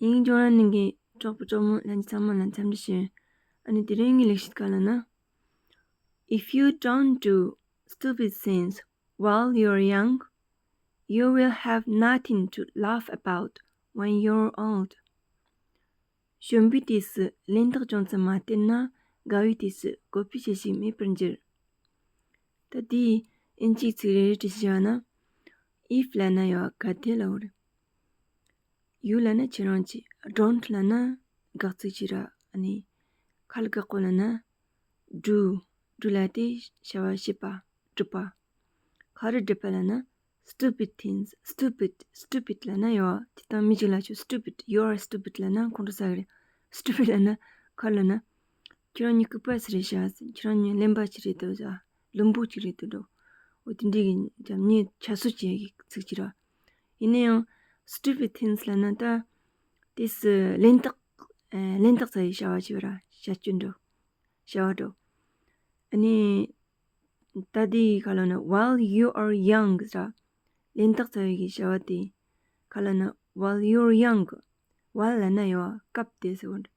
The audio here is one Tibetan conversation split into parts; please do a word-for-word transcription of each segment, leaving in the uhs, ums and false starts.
ཡིན་ཀྱང་རང་ནང་གི་གྲོགས་པོ་གྲོགས་མོ་ལྷན་རྒྱས་ཚང་མ་ལ་འཚམས་འདྲི་ཞུ། ཨ་ནི་དེ་རིང་གི་ལེགས་བཤད་ག་ལ་ན། If you don't do stupid things while you're young, you will have nothing to laugh about when you're old. གཞོན་པའི་དུས་སུ་གླེན་རྟགས་ཅུང་ཙམ་མ་བསྟན་ན་རྒད་པོའི་དུས་སུ་བཀོད་པའི་བྱ་བྱེད་མེད་པར་འགྱུར། ད་དེའི་ཨིན་ཇིའི་ཚིག་རེ་རེ་བྲིས་བྱས་ན། If ལབ་ན་ཡོད་གལ་ཏེ་ལབ་རེད། You ལབ་ན་ཁྱེད་རང་གྱིས། Don't ལབ་ན་དགག་ཚིག་ཅིག་ར། ཨ་ནི་ཁ་ལ་བཀག་གོ་ལབ་ན་do. Do ལབ་དེ་བྱ་བ་བྱེད་པ། སྒྲུབ་པ། ག་རེ་སྒྲུབ་པ་ལབ་ན། Stupid things. Stupid. Stupid ལབ་ན་ཡོད། དེ་དང་མི་གཅིག་ལ་ཆོ་stupid. You are stupid ལབ་ན་ཁོང་ཁྲོ་ཟ་གི་རེད། Stupid ལབ་ན་ག་རེ་ལབ་ན། ཁྱོད་རང་གཉིད་ཁུག་པ་ཟེར་རེད་ཤག་ཁྱོད་རང་གཉིད་གླེན་པ་ཅིག་རེད་འདུག་ཟ། ལུམ་བུ་ཅིག་རེད་འདུག་འགྲོ། འོ་དེ་འདྲའི་གི་ཉེས་ཆ་སོ་ཅན་གྱི་ཚིག་ཅིག་ར། ཡིན་ན་ཡང་stupid things ལབ་ན་ད་དེ་སུ་གླེན་རྟགས། ཨ། གླེན་རྟགས་ཚ་བའི་བྱ་བ་ཅིག་ར། བྱ་སྤྱོད་འགྲོ། བྱ་བ་འགྲོ། ཨ་ནི་ད་དེ་ག་ལབ་ན། While you are young ཟེར། གླེན་རྟགས་ཚ་བའི་གི་བྱ་བ་དེ་ག་ལབ་ན། While you're young. While ལབ་ན་ཡོད་སྐབས་དེ་ཟེར་བ་འདྲ།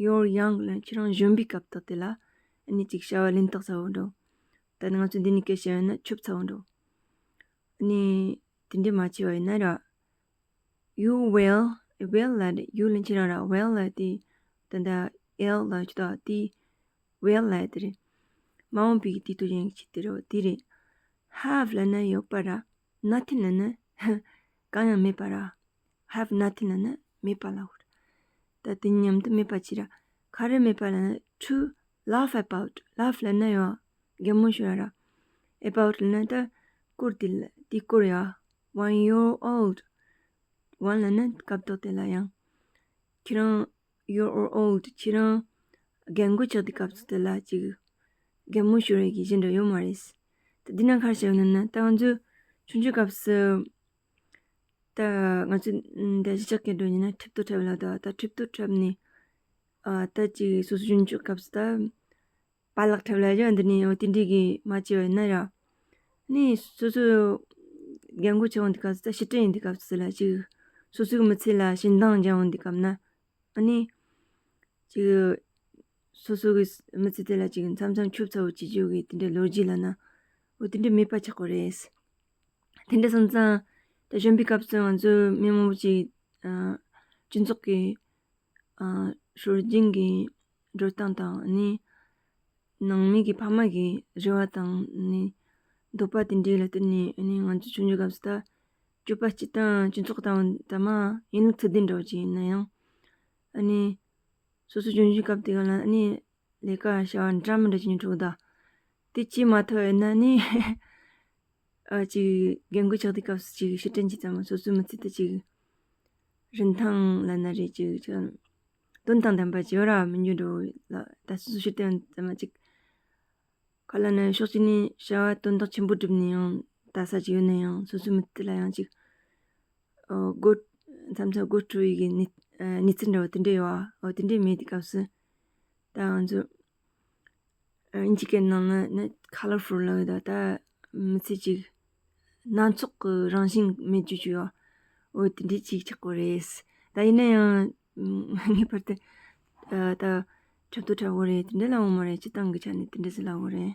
You're young ལབ་ན་ཁྱེད་རང་གཞོན་པའི་སྐབས་དག་དེ་ལ་ཨ་ནི་ཅིག་བྱ་བ་གླེན་རྟགས་ཚ་བོ་འགྲོ། ད་ནི་ང་ཚོ་འདི་ནས་སྐད་བཤད་ཡོད་ན་ཆུབ་ཚ་བོ་འགྲོ། ཨ་ནི་དེ་འདྲ་མ་བྱས་པ་ཡིན་ན་ར། You will. Will ལབ་རེད། You ལབ་ཁྱེད་རང་ར། Will ལབ་དེ་ད་ལྟ་L ལབ་ཅིག་ད་དེ་will ལབ་དེ་རེད། མ་འོངས་པའི་དུས་སྟོན་ཅན་གྱི་ཆེད་དུ་རེད། དེ་རེད། Have ལབ་ན་ཡོད་པ་ར། Nothing ལབ་ན་གང་ཡང་མེད་པ་ར། Have nothing ལབ་ན་མེད་པ་ལབ་རེད། ད་དེ་མཉམ་དུ་མེད་པ་ཅིག་ར། ག་རེ་མེད་པ་ལབ་ན། To laugh about. Laugh ལབ་ན་ཡོད་གད་མོ་ཤོར་ར། About ལབ་ན་ད་སྐོར་དེ་ལ་དེ་སྐོར་ཡ། When you're old. When ལབ་ན་སྐབས་ཐོག་དེ་ལ་ཡང་། ཁྱེད་རང་you're old. ཁྱེད་རང་རྒན་གོག་ཆགས་དུས་སྐབས་སུ་དེ་ལ་ཅིག་གད་མོ་ཤོར་ཡས་ཀྱི་གཞི་འདྲ་ཡོད་མ་རེད། ད་འདི་ན་ག་རེ་བཤད་ཡོད་ན་ན། ད་ང་ཚོ་ཆུང་ཆུང་སྐབས་སུ། ད་ང་ཚོ་འདི་གཞིས་ཆགས་སྐད་འགྲོ་ཡིན་ན་ཁྲིད་ཐོ་འཁྲབ་ལ། ད་ད་ཁྲིད་ཐོ་འཁྲབ་ནས། ཨ། ད་ཅིག་སོ་སོ་ཆུང་ཆུང་སྐབས་སུ་ད་པཱ་ལགས་འཁྲབ་ལ་ཡོད་འདི་ནས། འོ་དེ་འདྲའི་གི་མ་བྱས་པ་ཡིན་ན་ར། ནས་སོ་སོ་རྒན་གོག་ཆགས་འོང་དུས་སྐབས་སུ། ད་ཕྱིར་དྲན་ཡིན་དུས་སྐབས་སུ་ལ་ཅིག་སོ་སོའི་མི་ཚེ་ལ་ཞེ་འདང་འཇགས་འོང་དུས་སྐབས་ན། ཨ་ནི་ཅིག་སོ་སོ་གི་མི་ཚེ་དེ་ལ་ཅིག་མཚམས་མཚམས་ཆུབ་ཚ་བོ་བྱེད་རྒྱུ་གི་དེ་འདྲའི་ལོ་རྒྱུས་ལབ་ན། འོ་དེ་འདྲ་མེད་པ་ཆགས་གོ་རེད། དེ་འདྲ་སོང་ཙང་ད་གཞོན་པའི་སྐབས་སུ་ང་ཚོ་མི་མང་པོ་ཅིག་ཨ། སྤྱི་ཚོགས་ཀྱི་ཨ། སྲོལ་རྒྱུན་གྱི་འགྲོ་སྟངས་དང་། ཨ་ནི་ནང་མི་གི་ཕ་མ་གི་རེ་བ་དང་། ཨ་ནི་འདོད་པ་དེ་འདྲའི་ལ་བརྟེན་ནས། ཨ་ནི་ང་ཚོ་ཆུང་ཆུང་སྐབས་སུ་ད་སྤྱོད་པ་སྤྱི་དང་སྤྱི་ཚོགས་དང་། ད་མ་ཡིན་ལུགས་ཚུལ་ལྡན་འདྲ་བོ་ཅིག་ཡིན་ན་ཡང་། ཨ་ནི་སོ་སོ་ཆུང་ཆུང་སྐབས་དེ་ག་ལ་ཨ་ནི་ལས་ཀ་བྱ་བ་འདྲ་མི་འདྲ་ཅིག་འགྲོ་གི་ད། དེ་བྱེད་མ་ཐུབ་ཡོད་ན་ནི། ཨ། ཅིག་རྒན་གོག་ཆགས་དུས་སྐབས་སུ་ཅིག་ཕྱིར་དྲན་གྱི་ཙམ་སོ་སོའི་མི་ཚེ་དེ་ཅིག་རིན་ཐང་ལབ་ན་རེད། ཅིག་ཅིག་དོན་དང་ལྡན་པ་ཅིག་ཡོད་ར་མི་འགྱུར་འགྲོ་ལ། ད་སོ་སོ་ཕྱིར་དྲན་ཙམ་ཅིག་ག་ལབ་ན། ཕྱོགས་གཅིག་ནས་བྱ་བ་དོན་དག་ཆེན་པོ་བསྒྲུབས་ནས་ཡང་ལྟ་ས་ཅིག་ཡོད་ན་ཡང་། སོ་སོའི་མི་ཚེ་ལ་ཡང་ཅིག་ཨ། དགོད། མཚམས་མཚམས་དགོད་བྲོ་བའི་གི་གནས། ཨ། གནས་ཚུལ་འདྲ་བོ་དེ་འདྲ་ཡོད་ཨ། འོ་དེ་འདྲ་མེད་དུས་སྐབས་སུ་ད་ང་ཚོ། ཨ། ཨིན་ཇི་སྐད་ནང་ན་ནི་colorful ལབ་ཡོད་ད། ད་མི་ཚེ་ཅིག་སྣ་ཚོགས་ཀྱི་རང་བཞིན་མེད་རྒྱུ་ཅིག་ཡོད། འོ་དེ་འདྲ་ཅིག་ཆགས་གོ་རེད། ད་ཡིན་ན་ཡང་ངེས་པར་དུ་ཨ། ད་འཁྲབ་ཐོ་འཁྲབ་དགོས་རེད། དེ་འདྲ་ལབ་འོང་མ་རེད། སྤྱིར་བཏང་གི་ཆ་ནས་དེ་འདྲ་ཟེར་ལབ་དགོས་རེད།